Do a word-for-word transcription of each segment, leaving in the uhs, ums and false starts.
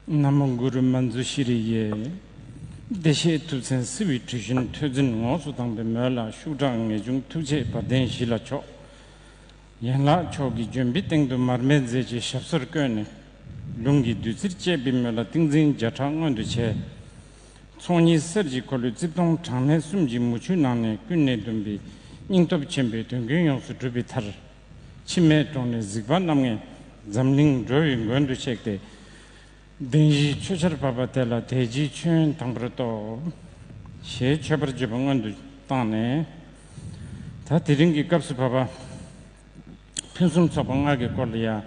ན་མོ་གུ་རུ་མཉྫུ་ཤྲཱི་ཡེ། བདེ་གཤེགས་ཐུབ་བསྟན་སྲིད་པའི་གྲུ་བཞོན་ཐོས་འཛིན་ངོགས་སུ་དྭངས་པའི་མོད་ལ་ཤུགས་དྲག་ངེས་འབྱུང་ཐུགས་རྗེས་བར་ལྡན་ཞི་ལ་ཕྱོགས། ཡན་ལག་མཆོག་གི་ལྗོན་པའི་སྟེང་དུ་མར་མེ་མཛད་ཀྱི་ཞབས་སོར་བཀོད་ནས། ལུང་གི་བདུད་རྩིར་བཅས་པའི་མོད་ལ་ཏིང་འཛིན་བརྒྱ་ཕྲག་མངོན་དུ་བྱས། ཚོགས་གཉིས་གསེར་གྱི་འཁོར་ལོའི་རྩིབས་སྟོང་གྲངས་མེད་གསུམ་གྱི་མུ་ཁྱུད་ནང་ནས་ཀུན་ནས་བསྡུམས་པའི་སྙིང་སྟོབས་ཆེན་པོས་དོན་ཀུན་ཡོངས་སུ་གྲུབ་པའི་མཐར། འཆི་མེད་གྲོང་ནས་གཟིགས་པ་རྣམ་ལྔས་འཛམ་གླིང་འགྲོ་བའི་མགོན་དུ་གཤེགས་ཏེ། བདེན་བཞིའི་ཆོས་ཆར་བབས་པ་དེ་ལ་དད་ཅིང་མཆོད་ཡོན་དང་པོར་གཏོར། ཞེས་མཆོད་པར་བརྗོད་པ་སྔོན་དུ་བཏང་ནས། ད་དེ་རིང་གི་སྐབས་སུ་བབ་པ། ཕུན་སུམ་ཚོགས་པ་ལྔ་གི་སྐོར་ལ་ཡང་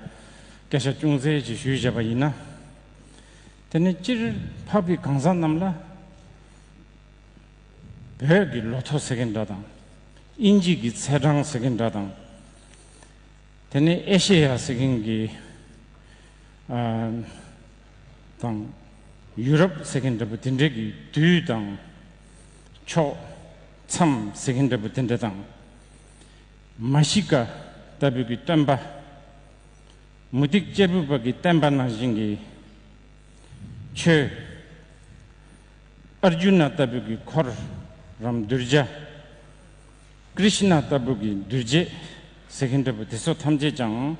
སྐད་ཆ་ཅུང་ཟད་ཅིག་ཞུས་བཞག་པ་ཡིན་ན། དེ་ནི་སྤྱིར་འཕགས་པའི་གང་ཟག་རྣམས་ལ། བོད་ཀྱི་ལོ་ཐོ་ཟེར་མཁན་འདྲ་དང་། དབྱིན་ཇི་གི་ཚེས་གྲངས་ཟེར་མཁན་འདྲ་དང་། དེ་ནས་ཨེ་ཤེ་ཡ་ཟེར་མཁན་གྱི་ཨ་དང་། ཡུ་རོབ་ཟེར་མཁན་འདྲ་པོ་དེ་འདྲ་གི་དུས་དང་། ཕྱོགས། མཚམས་ཟེར་མཁན་འདྲ་པོ་དེ་འདྲ་དང་། མ་ཤི་ཀ་ལྟ་བུ་གི་སྟོན་པ། མུ་སྟེགས་གཅེར་བུ་པ་གི་བསྟན་པ་ནང་བཞིན་གྱི་ཆོས། ཨར་ཇུ་ན་ལྟ་བུ་གི་འཁོར་རམ་གདུལ་བྱ། ཀྲིཤ་ན་ལྟ་བུ་གི་གདུལ་བྱ་ཟེར་མཁན་འདྲ་པོ་དེ་ཚོ་ཐམས་ཅད་ཀྱང་།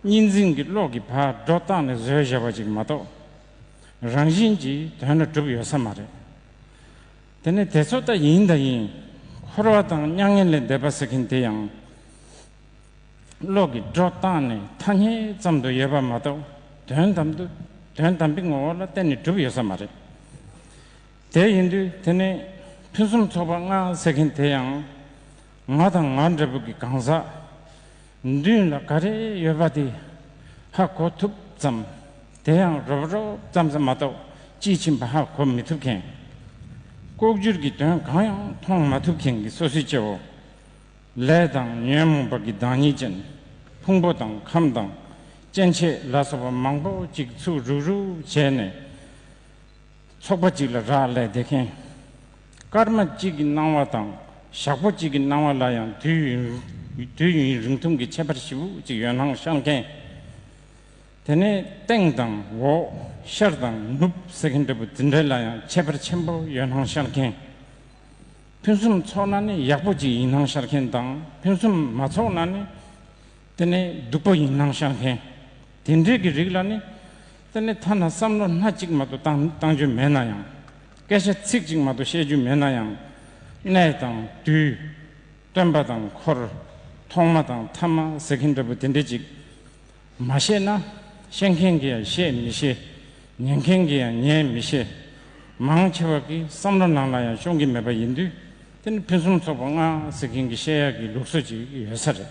གཉིས་འཛིན་གྱི་བློ་གིས་ཕར་སྒྲོ་བཏགས་ནས་བཟོས་བཞག་པ་ཅིག་མ་གཏོགས། རང་བཞིན་གྱིས་དོན་ལ་གྲུབ་ཡོད་ས་མ་རེད། དེ་ནས་དེ་ཚོ་ད་ཡིན་ད་ཡིན། འཁོར་བ་དང་མྱ་ངན་ལས་འདས་པ་ཟེར་མཁན་དེ་ཡང་། བློ་གིས་སྒྲོ་བཏགས་ནས་ཐ་སྙད་ཙམ་དུ་ཡོད་པ་མ་གཏོགས། དོན་དམ་དུ། དོན་དམ་པའི་ངོ་བོ་ལ་གཏན་ནས་གྲུབ་ཡོད་ས་མ་རེད། དེ་ཡིན་དུས་དེ་ནས་ཕུན་སུམ་ཚོགས་པ་ལྔ་ཟེར་མཁན་དེ་ཡང་། ང་དང་ང་འདྲ་པོ་གི་གང་ཟག་མདུན་ལ་ག་རེ་ཡོད་པ་དེ་ཧ་གོ་ཐུབ་ཙམ། དེ་ཡང་རོབ་རོབ་ཙམ་ཙམ་མ་གཏོགས་དཔྱིས་ཕྱིན་པ་ཧ་གོ་མི་ཐུབ་མཁན། ལྐོག་གྱུར་གྱི་དོན་གང་ཡང་མཐོང་མ་ཐུབ་མཁན་གྱི་སོ་སོའི་སྐྱེ་བོ། ལས་དང་ཉོན་མོངས་པ་གི་བདག་ཉིད་ཅན། ཕུང་པོ་དང་ཁམས་དང་སྐྱེ་མཆེད་ལ་སོགས་པ་མང་པོ་ཅིག་ཚུར་རུག་རུག་བྱས་ནས། ཚོགས་པ་གཅིག་ལ་རག་ལས་བསྡད་མཁན། སྐར་མ་གཅིག་གི་སྣང་བ་དང་ཞག་པོ་གཅིག་གི་སྣང་བ་ལ་ཡང་དུས་ཡུན། དུས་ཡུན་རིང་ཐུང་གི་ཁྱད་པར་ཞེ་པོ་ཅིག་ཡོད་སྣང་ཤར་མཁན། དེ་ནས་སྟེང་དང་འོག་ཤར་དང་ནུབ་ཟེར་མཁན་འདྲ་པོ་དེ་འདྲ་ལ་ཡང་ཁྱད་པར་ཆེན་པོ་ཡོད་སྣང་ཤར་མཁན། ཕུན་སུམ་ཚོགས་ན་ནི་ཡག་པོ་ཅིག་ཡིན་སྣང་ཤར་མཁན་དང་། ཕུན་སུམ་མ་ཚོགས་ན་ནི་དེ་ནི་སྡུག་པོ་ཡིན་སྣང་ཤར་མཁན། དེ་འདྲའི་གི་རིགས་ལ་ནི། དེ་ནི་ཐ་ན་བསམ་བློ་སྣ་གཅིག་མ་གཏོགས་བཏང་བཏང་རྒྱུ་མེད་ན་ཡང་། སྐད་ཆ་ཚིག་གཅིག་མ་གཏོགས་བཤད་རྒྱུ་མེད་ན་ཡང་། གནས་དང་དུས། སྟོན་པ་དང་འཁོར། ཐོག་མ་དང་ཐ་མ་ཟེར་མཁན་འདྲ་པོ་དེ་འདྲ་ཅིག་མ་ཤེས་ན། ཤེས་མཁན་གྱིས་ཡང་ཤེས་མི་ཤེས། ཉན་མཁན་གྱིས་ཡང་ཉན་མི་ཤེས། མང་ཆེ་བ་གི་བསམ་བློ་ནང་ལ་ཡང་ཤོང་གི་མེད་པ་ཡིན་དུས། དེ་ནི་ཕུན་སུམ་ཚོགས་པ་ལྔ་ཟེར་མཁན་གྱི་བཤད་ཡག་གི་ལུགས་སྲོལ་ཅིག་ཡོད་ས་རེད།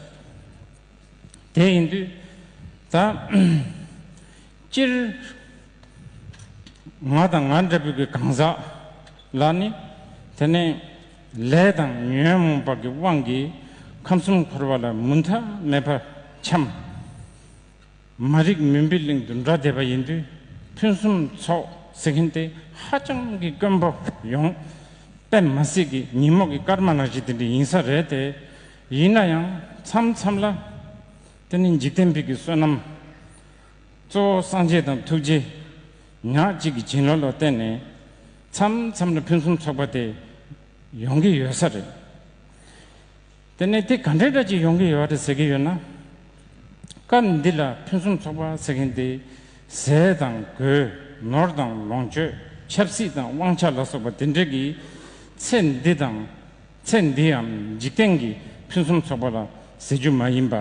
དེ་ཡིན་དུས། ད་སྤྱིར་ང་དང་ང་འདྲ་པོ་གི་གང་ཟག་ལ་ནི། དེ་ནས་ལས་དང་ཉོན་མོངས་པ་གི་དབང་གིས་ཁམས་གསུམ་འཁོར་བ་ལ་མུ་མཐའ་མེད་པར་འཁྱམས། མ་རིག་མུན་པའི་གླིང་དུ་འགྲོ་བསྡད་པ་ཡིན་དུས། ཕུན་སུམ་ཚོགས་ཟེར་མཁན་དེ་ཧ་ཅང་གི་དཀོན་པོ་ཡོང་། དཔེ་མ་སྲིད་ཀྱི་ཉིན་མོ་གི་སྐར་མ་ནང་བཞིན་དེ་འདྲ་ཡིན་ས་རེད་དེ། ཡིན་ན་ཡང་མཚམས་མཚམས་ལ། དེ་ནི་འཇིག་རྟེན་པའི་གི་བསོད་ནམས། གཙོ་བོ་སངས་རྒྱས་དང་ཐུགས་རྗེ། ཉག་གཅིག་གི་བྱིན་རླབས་ལ་བརྟེན་ནས། མཚམས་མཚམས་ལ་ཕུན་སུམ་ཚོགས་པ་དེ་ཡོང་གི་ཡོད་ས་རེད། དེ་ནས་དེ་ག་འདྲའི་འདྲ་ཅིག་ཡོང་གི་ཡོད་རེད་ཟེར་གྱི་ཡོད་ན། སྐབས་འདི་ལ་ཕུན་སུམ་ཚོགས་པ་ཟེར་མཁན་དེ། ཟས་དང་གོས། ནོར་དང་ལོངས་སྤྱོད། ཆབ་སྲིད་དང་དབང་ཆ་ལ་སོགས་པ་དེ་འདྲ་གི་ཚེ་འདི་དང་། ཚེ་འདིའམ་འཇིག་རྟེན་གྱི་ཕུན་སུམ་ཚོགས་པ་ལ་ཟེར་རྒྱུ་མ་ཡིན་པ།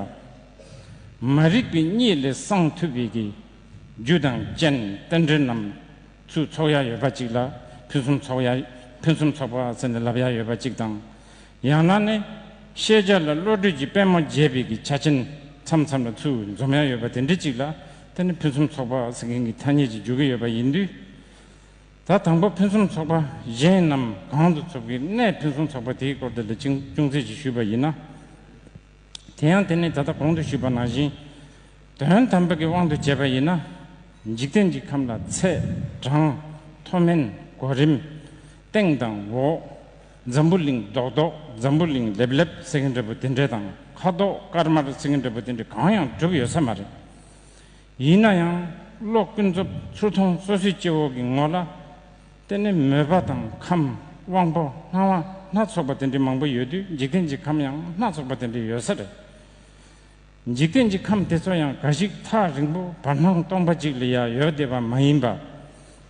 མ་རིག་པའི་གཉིད་ལས་སངས་ཐུབ་པའི་གི་རྒྱུ་དང་རྐྱེན་རྟེན་འབྲེལ་རྣམས་ཚུར་ཚོགས་ཡ་ཡོད་པ་ཅིག་ལ་ཕུན་སུམ་ཚོགས་ཡ། ཕུན་སུམ་ཚོགས་པ་ཟེར་ནས་ལབ་ཡ་ཡོད་པ་ཅིག་དང་། ཡང་ན་ནི་ཤེས་བྱ་ལ་བློ་གྲོས་ཀྱི་པད་མོ་རྒྱས་པའི་གི་ཆ་རྐྱེན་མཚམས་མཚམས་ལ་ཚུར་འཛོམས་ཡ་ཡོད་པ་དེ་འདྲ་ཅིག་ལ། དེ་ནི་ཕུན་སུམ་ཚོགས་པ་ཟེར་མཁན་གྱི་ཐ་སྙད་ཅིག་འཇོག་གི་ཡོད་པ་ཡིན་དུས། ད་དང་པོ་ཕུན་སུམ་ཚོགས་པ་གཞན་རྣམས་གང་དུ་ཚོགས་ཀྱི་གནས་ཕུན་སུམ་ཚོགས་པ་དེའི་སྐོར་དེ་ལ་ཅུང་ཅུང་ཟད་ཅིག་ཞུས་པ་ཡིན་ན། དེ་ཡང་དེ་ནི་ད་ལྟ་གོང་དུ་ཞུས་པ་ནང་བཞིན། དོན་དམ་པ་གི་དབང་དུ་བྱས་པ་ཡིན་ན། འཇིག་རྟེན་གྱི་ཁམས་ལ་ཚད། གྲངས། མཐོ་དམན། གོ་རིམ། སྟེང་དང་འོག་འཛམ་བུ་གླིང་རྡོག་རྡོག་འཛམ་བུ་གླིང་ལེབ་ལེབ་ཟེར་མཁན་འདྲ་པོ་དེ་འདྲ་དང་། ཁ་དོག་དཀར་དམར་ཟེར་མཁན་འདྲ་པོ་དེ་འདྲ་གང་ཡང་གྲུབ་ཡོད་ས་མ་རེད། ཡིན་ན་ཡང་ བློ་ཀུན་རྫོབ་ཚུར་མཐོང་སོ་སོའི་སྐྱེ་བོ་གི་ངོ་ལ། དེ་ནི་མོས་པ་དང་ཁམས་དབང་པོ་སྣང་བ་སྣ་ཚོགས་པ་དེ་འདྲའི་མང་པོ་ཡོད་དུས། འཇིག་རྟེན་གྱི་ཁམས་ཡང་སྣ་ཚོགས་པ་དེ་འདྲ་ཡོད་ས་རེད། འཇིག་རྟེན་གྱི་ཁམས་དེ་ཚོ་ཡང་འགའ་ཞིག་ཐག་རིང་པོ་བར་སྣང་སྟོང་པ་གཅིག་ལ་ཡང་ཡོད་བསྡད་པ་མ་ཡིན་པ།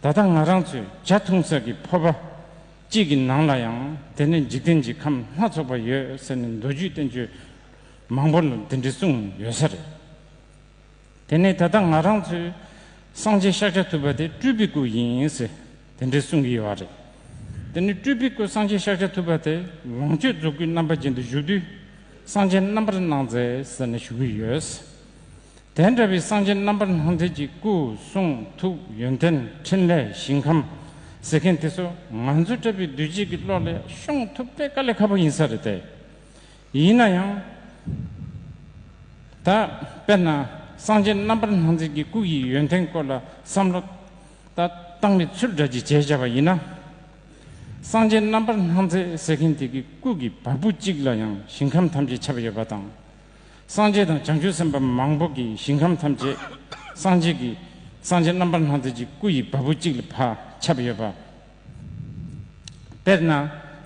ད་ལྟ་ང་རང་ཚོས་ཇ་འཐུང་ས་གི་ཕོར་པ་གཅིག་གི་ནང་ལ་ཡང་དེ་ནི་འཇིག་རྟེན་གྱི་ཁམས་སྣ་ཚོགས་པ་ཡོད་ཟེར་ནས་མདོ་རྒྱུད་བསྟན་བཅོས་མང་པོ་ལ་དེ་འདྲ་གསུངས་ཡོད་ས་རེད། དེ་ནས་ད་ལྟ་ང་རང་ཚོས་སངས་རྒྱས་ཤཱཀྱ་ཐུབ་པ་དེ་སྤྲུལ་པའི་སྐུ་ཡིན་ཟེར་དེ་འདྲ་གསུང་གི་ཡོད་པ་རེད། དེ་ནི་སྤྲུལ་པའི་སྐུ་སངས་རྒྱས་ཤཱཀྱ་ཐུབ་པ་དེ་ལོངས་སྤྱོད་རྫོགས་སྐུའི་རྣམ་པ་ཅན་དུ་བཞུགས་དུས། སངས་རྒྱས་རྣམ་པར་སྣང་མཛད་ཟེར་ནས་ཞུ་གི་ཡོད། དེ་འདྲ་བའི་སངས་རྒྱས་རྣམ་པར་སྣང་མཛད་ཀྱི་སྐུ་གསུང་ཐུགས་ཡོན་ཏན་ཕྲིན་ལས་ཞིང་ཁམས་ཟེར་མཁན་དེ་ཚོ་ང་ཚོ་འདྲ་བའི་གདུལ་བྱའི་གི་བློ་ལ་ཤོང་ཐུབ་དཔེ་དཀའ་ལས་ཁག་པོ་ཡིན་ས་རེད་དེ། ཡིན་ན་ཡང་། ད་དཔེར་ན་སངས་རྒྱས་རྣམ་པར་སྣང་མཛད་ཀྱི་སྐུ་ཡི་ཡོན་ཏན་སྐོར་ལ་བསམ་བློ་ད་བཏང་བའི་ཚུལ་འདྲ་ཅིག་བྱས་བཞག་པ་ཡིན་ན། སངས་རྒྱས་རྣམ་པར་སྣང་མཛད་ཟེར་མཁན་དེ་གི་སྐུ་གི་བ་སྤུ་གཅིག་ལ་ཡང་ཞིང་ཁམས་ཐམས་ཅད་ཁྱབ་ཡོད་པ་དང་། སངས་རྒྱས་དང་བྱང་ཆུབ་སེམས་དཔའ་མང་པོ་གི་ཞིང་ཁམས་ཐམས་ཅད་སངས་རྒྱས་ཀྱི་སངས་རྒྱས་རྣམ་པར་སྣང་མཛད་ཀྱི་སྐུ་ཡི་བ་སྤུ་གཅིག་ལ་ཕར་ཁྱབ་ཡོད་པ། དཔེར་ན་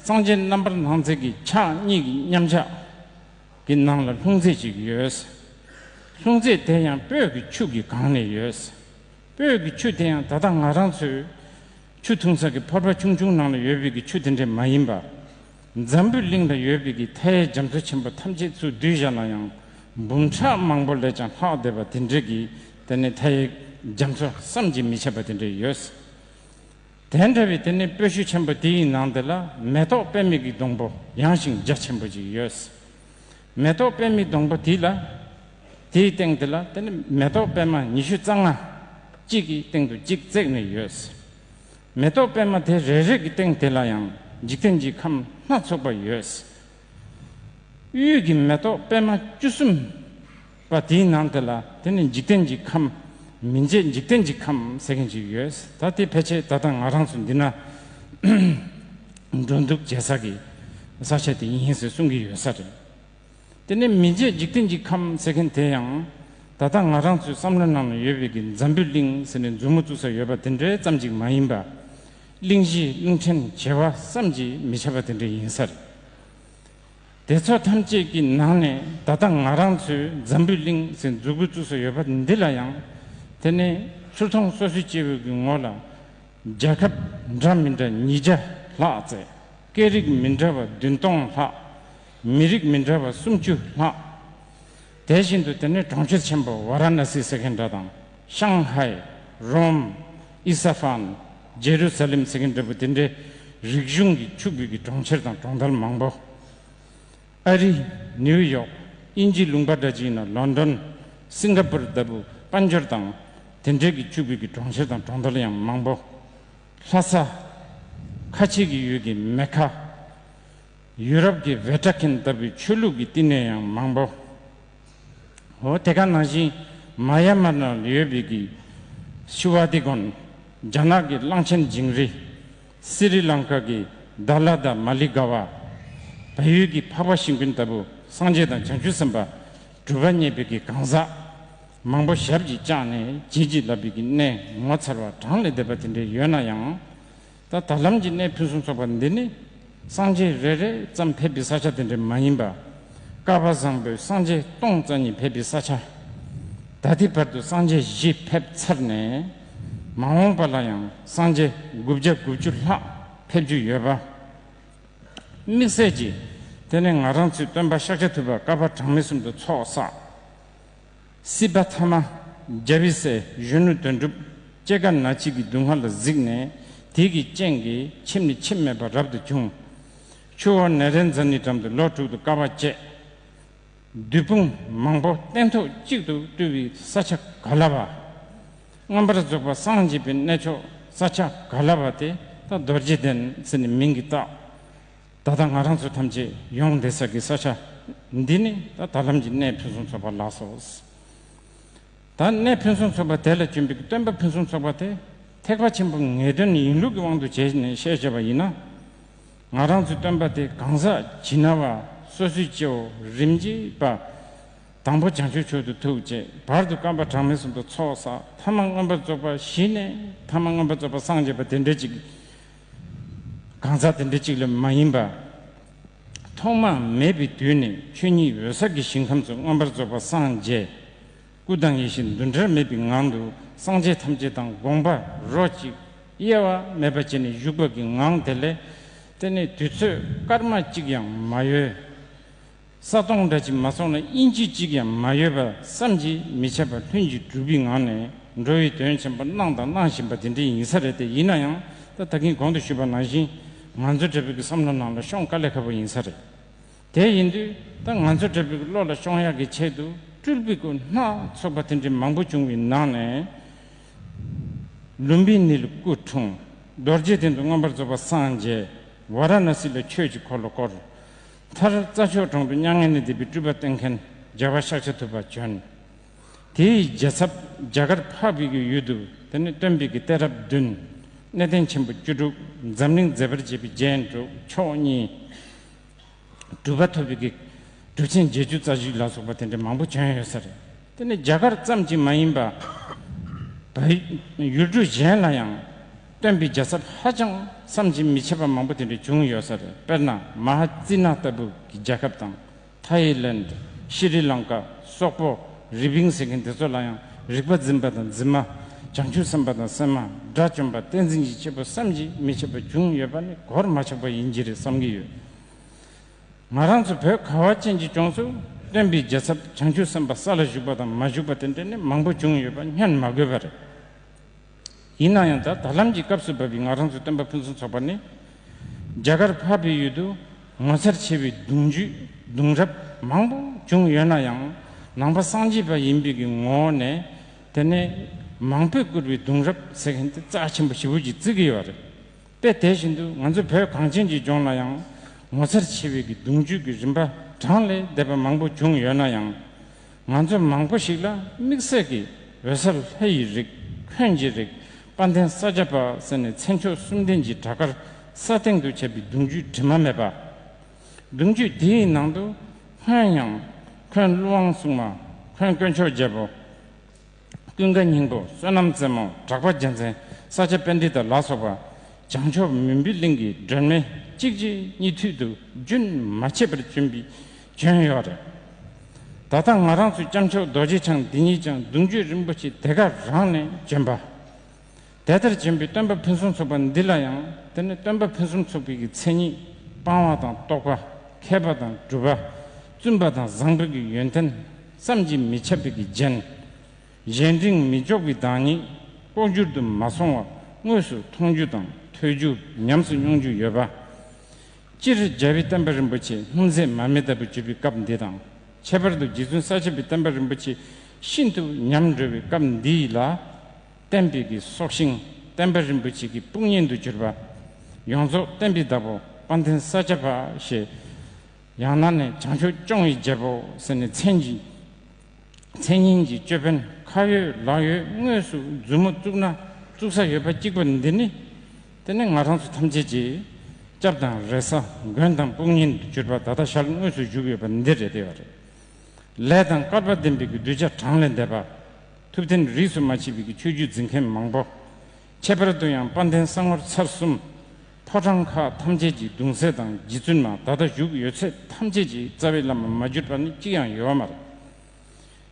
སངས་རྒྱས་རྣམ་པར་སྣང་མཛད་ཀྱི་ཕྱག་གཉིས་ཀྱི་མཉམ་གཞག་གི་ནང་ལ་ལྷུང་བཟེད་ཅིག་ཡོད། ལྷུང་བཟེད་དེ་ཡང་སྤོས་ཀྱི་ཆུ་གིས་གང་ནས་ཡོད། སྤོས་ཀྱི་ཆུ་དེ་ཡང་ད་ལྟ་ང་རང་ཚོའི་ཆུ་འཐུང་ས་གི་ཕོར་པ་ཆུང་ཆུང་ནང་ལ་ཡོད་པའི་གི་ཆུ་དེ་འདྲས་མ་ཡིན་པ། འཛམ་བུའི་གླིང་ལ་ཡོད་པའི་གི་མཐའ་ཡས་རྒྱ་མཚོ་ཆེན་པོ་ཐམས་ཅད་ཚུར་བསྡུས་བཞག་ན་ཡང་འབུམ་ཕྲག་མང་པོ་ལས་ཀྱང་ལྷག་བསྡད་པ་དེ་འདྲས་ཀྱི་དེ་ནས་མཐའ་ཡས་རྒྱ་མཚོ་བསམ་གྱིས་མི་ཁྱབ་པ་དེ་འདྲས་ཡོད། དེ་འདྲ་བའི་དེ་ནས་སྤོས་ཆུ་ཆེན་པོ་དེའི་ནང་དེ་ལ་མེ་ཏོག་པདྨའི་གི་སྡོང་པོ་ཡངས་ཤིང་རྒྱ་ཆེན་པོ་ཅིག་ཡོད། མེ་ཏོག་པདྨའི་སྡོང་པོ་དེ་ལ། དེའི་སྟེང་དེ་ལ་དེ་ནི་མེ་ཏོག་པདྨ་ཉི་ཤུ་རྩ་ལྔ་གཅིག་གི་སྟེང་དུ་གཅིག་བརྩེགས་ནས་ཡོད། མེ་ཏོག་པདྨ་དེ་རེ་རེ་གི་སྟེང་དེ་ལ་ཡང་འཇིག་རྟེན་གྱི་ཁམས་སྣ་ཚོགས་པ་ཡོད། དབུས་ཀྱི་མེ་ཏོག་པདྨ་བཅུ་གསུམ་པ་དེའི་ནང་དེ་ལ་དེ་ནི་འཇིག་རྟེན་གྱི་ཁམས། མི་མཇེད་འཇིག་རྟེན་གྱི་ཁམས་ཟེར་མཁན་ཅིག་ཡོད། ད་དེ་ཕལ་ཆེར་ད་ལྟ་ང་རང་ཚོ་འདི་ན་འགྲོ་འདུག་བྱེད་ས་གི་ས་ཆ་དེ་ཡིན་ཟེར་གསུང་གི་ཡོད་ས་རེད། དེ་ནས་མི་མཇེད་འཇིག་རྟེན་གྱི་ཁམས་ཟེར་མཁན་དེ་ཡང་ད་ལྟ་ང་རང་ཚོའི་བསམ་བློ་ནང་ལ་ཡོད་པའི་གི་འཛམ་བུའི་གླིང་ཟེར་ནས་མཛུབ་མོ་བཙུགས་ས་ཡོད་པ་དེ་འདྲའི་ཙམ་ཅིག་མ་ཡིན་པ། གླིང་བཞི་གླིང་ཕྲན་བྱེ་བ་བསམ་གྱིས་མི་ཁྱབ་པ་དེ་འདྲ་ཡིན་ས་རེད། དེ་ཚོ་ཐམས་ཅད་ཀྱི་ནང་ནས་ད་ལྟ་ང་རང་ཚོའི་འཛམ་བུའི་གླིང་ཟེར་མཛུབ་གུ་བཙུགས་ས་ཡོད་པ་འདི་ལ་ཡང་། དེ་ནས་ཚུར་མཐོང་སོ་སོའི་སྐྱེ་བོའི་གི་ངོ་ལ། རྒྱལ་ཁབ་འདྲ་མི་འདྲ་ཉིས་བརྒྱ་ལྷག་ཙམ། སྐད་རིགས་མི་འདྲ་བ་བདུན་སྟོང་ལྷག། མི་རིགས་མི་འདྲ་བ་སུམ་ཅུ་ལྷག། དེ་བཞིན་དུ་དེ་ནས་གྲོང་ཁྱེར་ཆེན་པོ་ཝཱ་ར་ཎ་སི་ཟེར་མཁན་འདྲ་དང་། ཤང་ཧའི། རོམ། ཨི་ས་ཧྥན། ཇེ་རུ་ས་ལེམ་ཟེར་མཁན་འདྲ་པོ་དེ་འདྲའི་རིག་གཞུང་གི་ཕྱུག་པོའི་གི་གྲོང་ཁྱེར་དང་གྲོང་རྡལ་མང་པོ། ཨ་རི། ནིའུ་ཡོག། དབྱིན་ཇིའི་ལུང་པ་འདྲ་ཅིག་ཡིན་ན་ལོན་ཌོན། སིང་ག་པུར་ལྟ་བུ་དཔལ་འབྱོར་དང་དེ་འབྲེལ་གྱི་ཕྱུག་པོའི་གི་གྲོང་ཁྱེར་དང་གྲོང་རྡལ་ཡང་མང་པོ། ལྷ་ས། ཁ་ཆེ་གི་ཡུལ་གྱི་མེ་ཁ། ཡུ་རོབ་ཀྱི་ཝེ་ཊ་ཁན་ལྟ་བུའི་ཆོས་ལུགས་ཀྱི་བསྟི་གནས་ཡང་མང་པོ། འོ་དེ་ག་ནང་བཞིན་མ་ཡ་མར་ནང་ལ་ཡོད་པའི་གི་ཤི་ཝ་དི་གོན། རྒྱ་ནག་གི་གླང་ཆེན་ཇིང་རི། སི་རི་ལང་ཀ་གི་དཱ་ལ་དང་མ་ལི་ག་བ། བལ་ཡུལ་གྱི་འཕགས་པ་ཤིང་ཀུན་ལྟ་བུ་སངས་རྒྱས་དང་བྱང་ཆུབ་སེམས་དཔའ་གྲུབ་པ་བརྙེས་པའི་གི་གང་ཟག་མང་པོ་ཞབས་ཀྱིས་བཅགས་ནས་བྱིན་གྱིས་བརླབས་པའི་གི་གནས་ངོ་མཚར་བ་གྲངས་ལས་འདས་པ་དེ་འདྲའི་ཡོད་ན་ཡང་། ད་ད་ལམ་གྱི་གནས་ཕུན་སུམ་ཚོགས་པ་འདི་ནི་སངས་རྒྱས་རེ་རེ་ཙམ་ཕེབས་པའི་ས་ཆ་དེ་འདྲ་མ་ཡིན་པ། བསྐལ་པ་བཟང་པོའི་སངས་རྒྱས་སྟོང་རྩ་གཉིས་ཕེབས་པའི་ས་ཆ། ད་ལྟའི་བར་དུ་སངས་རྒྱས་བཞི་ཕེབས་ཚར་ནས། མ་འོངས་པ་ལ་ཡང་སངས་རྒྱས་དགུ་བརྒྱ་དགུ་བཅུ་ལྷག་ཕེབས་རྒྱུ་ཡོད་པ། དམིགས་བསལ་གྱིས་དེ་ནས་ང་རང་ཚོའི་སྟོན་པ་ཤཱཀྱ་ཐུབ་པ་བསྐལ་པ་གྲངས་མེད་གསུམ་དུ་ཚོགས་བསགས། སྲིད་པ་ཐ་མ། རྒྱལ་བའི་སྲས་གཞོན་ནུ་དོན་གྲུབ་སྐྱེ་རྒ་ན་འཆི་གི་སྡུག་བསྔལ་ལ་གཟིགས་ནས་དེ་གི་རྐྱེན་གྱིས་ཁྱིམ་ནས་ཁྱིམ་མེད་པར་རབ་ཏུ་བྱུང་། ཆུ་བོ་ནཻ་རཉྫ་ནའི་འགྲམ་དུ་ལོ་དྲུག་ཏུ་དཀའ་བ་སྤྱད། བདུད་དཔུང་མང་པོ་སྟན་ཐོག་གཅིག་ཏུ་བཏུལ་བའི་ས་ཆ་ག་ལ་བ། མངོན་པར་རྫོགས་པ་སངས་རྒྱས་པའི་གནས་མཆོག་ས་ཆ་ག་ལ་བ་དེ་ད་རྡོ་རྗེ་གདན་ཟེར་ནས་མིང་གིས་བཏགས། ད་ལྟ་ང་རང་ཚོ་ཐམས་ཅད་ཡོང་བསྡད་ས་གི་ས་ཆ་འདི་ནི་ད་ད་ལམ་གྱི་གནས་ཕུན་སུམ་ཚོགས་པ་ལགས་སོ། ད་གནས་ཕུན་སུམ་ཚོགས་པ་དེ་ལ་བྱོན་པའི་སྟོན་པ་ཕུན་སུམ་ཚོགས་པ་དེ་ཐེག་པ་ཆེན་པོ་ངེས་དོན་ཡིན་ལུགས་ཀྱི་དབང་དུ་བྱས་ནས་བཤད་བྱས་པ་ཡིན་ན། ང་རང་ཚོའི་སྟོན་པ་དེ་གང་ཟག་ཇི་སྣང་བ་སོ་སོའི་སྐྱེ་བོ་རིམ་གྱིས་པ། དང་པོ་བྱང་ཆུབ་མཆོག་ཏུ་ཐུགས་བསྐྱེད། བར་དུ་བསྐལ་པ་གྲངས་མེད་གསུམ་དུ་ཚོགས་བསགས། ཐ་མ་མངོན་པར་རྫོགས་པ་བཞི་ནས་ཐ་མ་མངོན་པར་རྫོགས་པ་སངས་རྒྱས་པ་དེ་འདྲ་ཅིག་གང་ཟག་དེ་འདྲ་ཅིག་ལས་མ་ཡིན་པ། ཐོག་མ་མེད་པའི་དུས་ནས་ཆོས་ཉིད་འོད་གསལ་གྱི་ཞིང་ཁམས་སུ་མངོན་པར་རྫོགས་པ་སངས་རྒྱས། སྐུ་དང་ཡེ་ཤེས་འདུ་འབྲལ་མེད་པའི་ངང་དུ་སངས་རྒྱས་ཐམས་ཅད་དང་དགོངས་པ་རོ་གཅིག་དབྱེ་བ་མེད་པ་བྱས་ནས་བཞུགས་པ་གི་ངང་དེ་ལས། དེ་ནས་དུས་ཚོད་སྐར་མ་གཅིག་ཡང་མ་ཡོལ། ས་སྟོང་འདྲ་ཅིག་མ་སོང་ན་ཨིན་ཅི་གཅིག་ཡང་མ་ཡོད་པར་བསམ་གྱིས་མི་ཁྱབ་པ་ལྷུན་གྱིས་གྲུབ་པའི་ངང་ནས་འགྲོ་བའི་དོན་ཆེན་པོ་གནང་དང་གནང་བཞིན་པ་དེ་འདྲ་ཡིན་ས་རེད་དེ། ཡིན་ན་ཡང་ད་ད་གིན་གོང་དུ་ཞུས་པ་ནང་བཞིན་ང་ཚོ་འདྲ་པོའི་གི་བསམ་བློ་ནང་ལ་ཤོང་དཀའ་ལས་ཁག་པོ་ཡིན་ས་རེད། དེ་ཡིན་དུས་ད་ང་ཚོ་འདྲ་པོའི་གི་བློ་ལ་ཤོང་ཡག་གི་ཆེད་དུ་སྤྲུལ་པའི་སྐུ་སྣ་ཚོགས་པ་དེ་འདྲ་མང་པོ་བྱུང་བའི་ནང་ནས། ལུམ་བི་ནིའི་སྐུ་འཁྲུངས། རྡོ་རྗེ་གདན་དུ་མངོན་པར་རྫོགས་པ་སངས་རྒྱས། ཝཱ་ར་ཎ་སི་ལ་ཆོས་ཀྱི་འཁོར་ལོ་བསྐོར། མཐར་རྩྭ་མཆོག་གྲོང་དུ་མྱ་ངན་ལས་འདས་པའི་སྤྲུལ་པ་བསྟན་མཁན་རྒྱལ་བ་ཤཱཀྱ་ཐུབ་པ་བྱོན། དེའི་རྒྱལ་ཚབ་རྒྱ་གར་འཕགས་པའི་གི་ཡུལ་དུ་དེ་ནས་སྟོན་པའི་གི་གཏད་རབས་བདུན། གནས་བརྟན་ཆེན་པོ་བཅུ་དྲུག། འཛམ་གླིང་མཛེས་པར་བྱེད་པའི་རྒྱན་དྲུག། མཆོག་གཉིས། གྲུབ་པ་ཐོབ་པའི་གི་གྲུབ་ཆེན་བརྒྱད་ཅུ་རྩ་བཞི་ལ་སོགས་པ་དེ་འདྲ་མང་པོ་བྱོན་ཡོད་ས་རེད། དེ་ནི་རྒྱ་གར་ཙམ་གྱིས་མ་ཡིན་པ། བལ་ཡུལ་གྲུ་གཞན་ལ་ཡང་སྟོན་པའི་རྒྱལ་ཚབ་ཧ་ཅང་བསམ་གྱིས་མི་ཁྱབ་པ་མང་པོ་དེ་འདྲ་བྱུང་ཡོད་ས་རེད། དཔེར་ན་མ་ཧཱ་ཙི་ན་ལྟ་བུ་གི་རྒྱལ་ཁབ་དང་། ཐའི་ལེནཌ། ཤི་རི་ལང་ཀ། སོག་པོ། རི་པིན་ཟེར་མཁན་དེ་ཚོ་ལ་ཡང་རིག་པ་འཛིན་པ་དང་འཛིན་མ། བྱང་ཆུབ་སེམས་དཔའ་དང་སེམས་མ། དགྲ་བཅོམ་པ། བསྟན་འཛིན་གྱི་སྐྱེས་བུ་བསམ་གྱིས་མི་ཁྱབ་པ་བྱུང་ཡོད་པ་ནི་གོར་མ་ཆག་པ་ཡིན་གྱི་རེད་བསམ་གྱི་ཡོད། ང་རང་ཚོ་བོད་ཁ་བ་ཅན་གྱི་ལྗོངས་སུ་སྟོན་པའི་རྒྱལ་ཚབ་བྱང་ཆུབ་སེམས་དཔའ་ས་ལ་བཞུགས་པ་དང་མ་བཞུགས་པ་དེ་འདྲ་ནི་མང་པོ་བྱུང་ཡོད་པ་སྙོན་མ་དགོས་པ་རེད། ཡིན་ན་ཡང་ད་ད་ལམ་གྱི་སྐབས་སུ་བབས་པའི་ང་རང་ཚོའི་སྟོན་པ་ཕུན་སུམ་ཚོགས་པ་ནི། རྒྱ་གར་འཕགས་པའི་ཡུལ་དུ་ངོ་མཚར་ཆེ་བའི་གདུང་རྒྱུད་གདུང་རབས་མང་པོ་བྱུང་ཡོད་ན་ཡང་། ནང་པ་སངས་རྒྱས་པ་ཡིན་པའི་གི་ངོ་བོ་ནས། དེ་ནས་མང་པོས་བཀུར་བའི་གདུང་རབས་ཟེར་མཁན་དེ་རྩ་ཆེན་པོ་ཞེ་པོ་ཅིག་བརྩི་གི་ཡོད་རེད། དཔེ་དེ་བཞིན་དུ་ང་ཚོ་བོད་གངས་ཅན་གྱི་ལྗོངས་ལ་ཡང་ངོ་མཚར་ཆེ་བའི་གི་གདུང་རྒྱུད་ཀྱི་རིམ་པ་གྲངས་ལས་འདས་པ་མང་པོ་བྱུང་ཡོད་ན་ཡང་། ང་ཚོ་མང་པོ་ཞིག་ལ་དམིགས་བསལ་གྱི་འོད་གསལ་ལྷ་ཡི་རིགས། འོན་གྱི་རིགས། དཔལ་ལྡན་ས་སྐྱ་པ་ཟེར་ནས་མཚན་མཆོག་གསུམ་ལྡན་གྱི་གྲྭ་མཁར་ས་སྟེང་དུ་བྱས་པའི་གདུང་རྒྱུད་དྲི་མ་མེད་པ། གདུང་རྒྱུད་དེའི་ནང་དུ་སྔོན་ཡང་འཁོན་ཀླུ་དབང་སྲུང་མ། འཁོན་དཀོན་མཆོག་རྒྱལ་པོ། ཀུན་དགའ་སྙིང་པོ། བསོད་ནམས་རྩེ་མོ། གྲགས་པ་རྒྱལ་མཚན། ས་སྐྱ་པཎྜི་ཏ་ལ་སོགས་པ། བྱང་ཕྱོགས་མུན་པའི་གླིང་གི་སྒྲོན་མེ་གཅིག་རྗེས་གཉིས་མཐུད་དུ་རྒྱུན་མ་ཆད་པར་བྱོན་པའི་བྱོན་ཡོད་རེད། ད་ལྟ་ང་རང་ཚོའི་སྐྱབས་མཆོག་རྡོ་རྗེ་འཆང་འདི་ཉིད་ཀྱང་གདུང་རྒྱུད་རིན་པོ་ཆེ་དེ་ག་རང་ནས་བྱོན་པ། དེ་ལྟར་བྱོན་པའི་སྟོན་པ་ཕུན་སུམ་ཚོགས་པ་འདི་ལ་ཡང་དེ་ནི་སྟོན་པ་ཕུན་སུམ་ཚོགས་པའི་གི་མཚན་ཉིད། སྤང་བ་དང་རྟོགས་པ། མཁས་པ་དང་གྲུབ་པ། བཙུན་པ་དང་བཟང་པོའི་གི་ཡོན་ཏན་བསམ་གྱིས་མི་ཁྱབ་པའི་གི་རྒྱན། གཞན་དྲིང་མི་འཇོག་པའི་བདག་ཉིད། ལྐོག་གྱུར་དུ་མ་སོང་བ་དངོས་སུ་མཐོང་རྒྱུ་དང་ཐོས་རྒྱུ། ཉམས་སུ་མྱོང་རྒྱུ་ཡོད་པ། སྤྱིར་རྒྱལ་བའི་བསྟན་པ་རིན་པོ་ཆེ་སྣུམ་ཟད་མར་མེ་ལྟ་བུ་གྱུར་པའི་སྐབས་འདི་དང་། ཁྱད་པར་དུ་རྗེ་བཙུན་ས་སྐྱ་པའི་བསྟན་པ་རིན་པོ་ཆེ་ཤིན་ཏུ་ཉམས་འགྲོ་བའི་སྐབས་འདི་ལ། བསྟན་པའི་གི་སྲོག་ཤིང་བསྟན་པ་རིན་པོ་ཆེ་གི་དཔུང་གཉེན་དུ་གྱུར་པ། ཡོངས་རྫོགས་བསྟན་པའི་བདག་པོ་དཔལ་ལྡན་ས་སྐྱ་པ་ཞེས། ཡང་ན་ནི་བྱང་ཆུབ་སྐྱོང་བའི་རྒྱལ་པོ་ཟེར་ནས་མཚན་གྱི། མཚན་སྙན་གྱི་ཅོད་པན་ཁ་ཡོད་ལག་ཡོད་དངོས་སུ་མཛུབ་མོ་བཙུགས་ན་བཙུགས་ས་ཡོད་པ་གཅིག་པ་འདི་ནི། དེ་ནི་ང་རང་ཚོ་ཐམས་ཅད་ཀྱི་སྐྱབས་དང་རེ་ས། མགོན་དང་དཔུང་གཉེན་དུ་གྱུར་པ་ད་ལྟ་ཞལ་དངོས་སུ་བཞུགས་ཡོད་པ་འདི་རེད་བསྡད་པ་རེད། ལས་དང་སྐལ་པ་ལྡན་པའི་གི་གདུལ་བྱ་གྲངས་ལས་འདས་པ། ཐུབ་བསྟན་རིས་སུ་མ་ཆད་པའི་གི་ཆོས་བརྒྱུད་འཛིན་མཁན་མང་པོ། ཁྱད་པར་དུ་ཡང་དཔལ་ལྡན་ས་ངོར་ཚར་གསུམ། ཕོ་བྲང་ཁག་ཐམས་ཅད་ཀྱི་གདུང་སྲས་དང་རྗེ་བཙུན་མ་ད་ལྟ་བཞུགས་ཡོད་ཚད་ཐམས་ཅད་ཀྱི་རྩ་བའི་བླ་མ་མ་གྱུར་པ་ནི་གཅིག་ཡང་ཡོད་མ་རེད།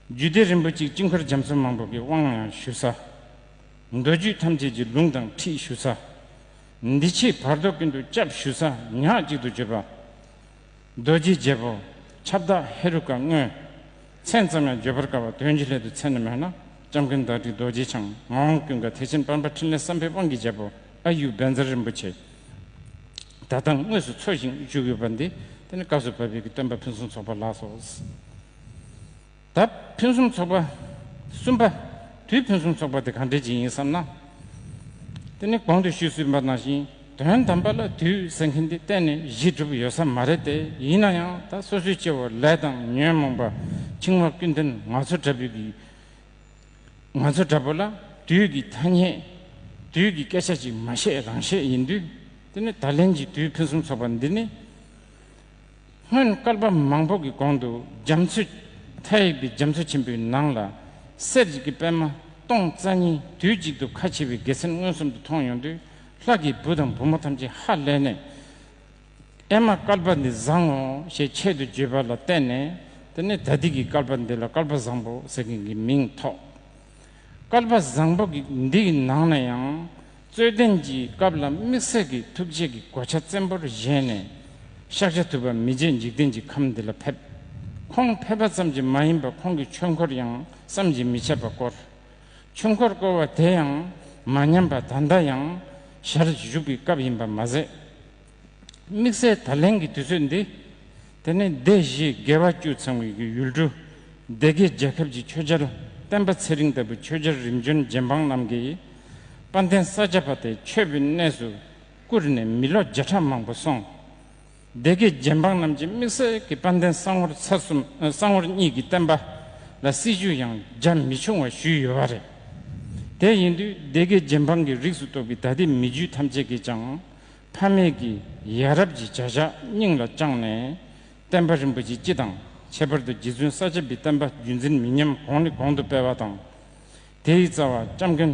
རྒྱུད་སྡེ་རིན་པོ་ཆེ་དཀྱིལ་འཁོར་རྒྱ་མཚོ་མང་པོ་གི་དབང་ཡང་ཞུ་ས། མདོ་རྒྱུད་ཐམས་ཅད་ཀྱི་ལུང་དང་ཁྲིད་ཞུ་ས། འདི་ཕྱི་བར་དོ་ཀུན་ཏུ་སྐྱབས་ཞུ་ས་ཉག་གཅིག་ཏུ་གྱུར་པ། རྡོ་རྗེ་རྒྱལ་པོ། ཁྱབ་བདག་ཧེ་རུ་ཀ་དངོས། མཚན་ཙམ་ཡང་བརྗོད་པར་དཀའ་བ་དོན་གྱི་སླད་དུ་མཚན་ནི་མེད་ན། སྐྱབས་མགོན་བདག་ཁྲི་རྡོ་རྗེ་འཆང་ངག་དབང་ཀུན་དགའ་ཐེག་ཆེན་དཔལ་འབར་འཕྲིན་ལས་བསམ་འཕེལ་དབང་གི་རྒྱལ་པོ་ཨ་ཡུ་བཛྲ་རིན་པོ་ཆེ། ད་ལྟ་དངོས་སུ་འཚོ་ཞིང་བཞུགས་ཡོད་པ་འདི་དེ་ནི་སྐབས་སུ་བབས་པའི་གི་སྟོན་པ་ཕུན་སུམ་ཚོགས་པ་ལགས་སོ། ད་ཕུན་སུམ་ཚོགས་པ་གསུམ་པ། དུས་ཕུན་སུམ་ཚོགས་པ་དེ་གང་འདྲ་ཅིག་ཡིན་བསམ་ན། དེ་ནི་གོང་དུ་ཞུས་ཟིན་པ་ནང་བཞིན་དོན་དམ་པ་ལ་དུས་ཟེར་མཁན་དེ་གཏན་ནས་གཞི་གྲུབ་ཡོད་ས་མ་རེད་དེ། ཡིན་ན་ཡང་ད་སོ་སོའི་སྐྱེ་བོ་ལས་དང་ཉོན་མོངས་པ་འཆིང་བ་ཀུན་ལྡན་ང་ཚོ་འདྲ་པོའི་གི། ང་ཚོ་འདྲ་པོ་ལ་དུས་ཀྱི་ཐ་སྙད། དུས་ཀྱི་སྐད་ཆ་ཅིག་མ་བཤད་རང་བཤད་ཡིན་དུས། དེ་ནི་ད་ལན་གྱི་དུས་ཕུན་སུམ་ཚོགས་པ་འདི་ནི། སྔོན་བསྐལ་པ་མང་པོ་གི་གོང་དུ་རྒྱ་མཚོ། མཐའ་ཡས་པའི་རྒྱ་མཚོ་ཆེན་པོའི་ནང་ལ་གསེར་གྱི་པད་མ་སྟོང་རྩ་གཉིས་དུས་གཅིག་ཏུ་ཁ་ཕྱེ་བའི་དགེ་མཚན་མངོན་སུམ་དུ་མཐོང་ཡོང་དུས། ལྷ་གི་བུ་དང་བུ་མོ་ཐམས་ཅད་ཧ་ལས་ནས། ཨེ་མ་བསྐལ་པ་འདི་བཟང་ངོ་ཞེས་ཆེད་དུ་བརྗོད་པ་ལ་བརྟེན་ནས། དེ་ནས་ད་ལྟའི་གི་བསྐལ་པ་འདི་ལ་བསྐལ་པ་བཟང་པོ་ཟེར་མཁན་གྱི་མིང་ཐོགས། བསྐལ་པ་བཟང་པོ་གི་འདི་ཡི་ནང་ན་ཡང་རྩོད་ལྡན་གྱི་སྐབས་ལ་དམིགས་བསལ་གྱི་ཐུགས་རྗེ་གི་གོ་ཆ་བཙན་པོར་བཞེས་ནས། ཤཱཀྱ་ཐུབ་པ་མི་མཇེད་འཇིག་རྟེན་གྱི་ཁམས་འདི་ལ་ཕེབས། ཁོང་ཕེབས་པ་ཙམ་གྱིས་མ་ཡིན་པར་ཁོང་གི་ཆོས་འཁོར་ཡང་བསམ་གྱིས་མི་ཁྱབ་པ་བསྐོར། ཆོས་འཁོར་བསྐོར་བ་དེ་ཡང་མ་ཉམས་པར་ད་ལྟ་ཡང་ཞལ་བཞུགས་པའི་སྐབས་ཡིན་པ་མ་ཟད། དམིགས་བསལ་ད་ལན་གྱི་དུས་ཚོད་འདི། དེ་ནས་སྡེ་བཞི་དགེ་བ་བཅུ་ཚང་བའི་ཡུལ་གྲུ། སྡེ་དགེ་རྒྱལ་ཁབ་ཀྱི་ཆོས་རྒྱལ་བསྟན་པ་ཚེ་རིང་ལྟ་བུའི་ཆོས་རྒྱལ་རིམ་བྱོན་རྗེ་འབངས་རྣམས་ཀྱིས་དཔལ་ལྡན་ས་སྐྱ་པ་དེ་མཆོད་པའི་གནས་སུ་བཀུར་ནས་མི་ལོ་བརྒྱ་ཕྲག་མང་པོ་སོང་། སྡེ་དགེ་རྗེ་འབངས་རྣམས་ཀྱིས་དམིགས་བསལ་གྱི་དཔལ་ལྡན་གསང་བོར་ཚར་གསུམ། ཨ། གསང་བོར་གཉིས་ཀྱི་བསྟན་པ་ལ་སྲིད་བྱུས་ཡང་རྒྱ་མི་ཆུང་བ་ཞུས་ཡོད་པ་རེད། དེ་ཡིན་དུས་སྡེ་དགེ་རྗེ་འབངས་ཀྱི་རིགས་སུ་གཏོགས་པའི་ད་ལྟའི་མི་རྒྱུད་ཐམས་ཅད་ཀྱིས་ཀྱང་ཕ་མེས་ཀྱི་ཡ་རབས་ཀྱི་བྱ་གཞག་སྙིང་ལ་བཅངས་ནས། བསྟན་པ་རིན་པོ་ཆེ་སྤྱི་དང་། ཁྱད་པར་དུ་རྗེ་བཙུན་ས་སྐྱ་པའི་བསྟན་པ་རྒྱུན་འཛིན་མི་ཉམས་གོང་ནས་གོང་དུ་སྤེལ་བ་དང་། དེའི་རྩ་བ་སྐྱབས་མགོན་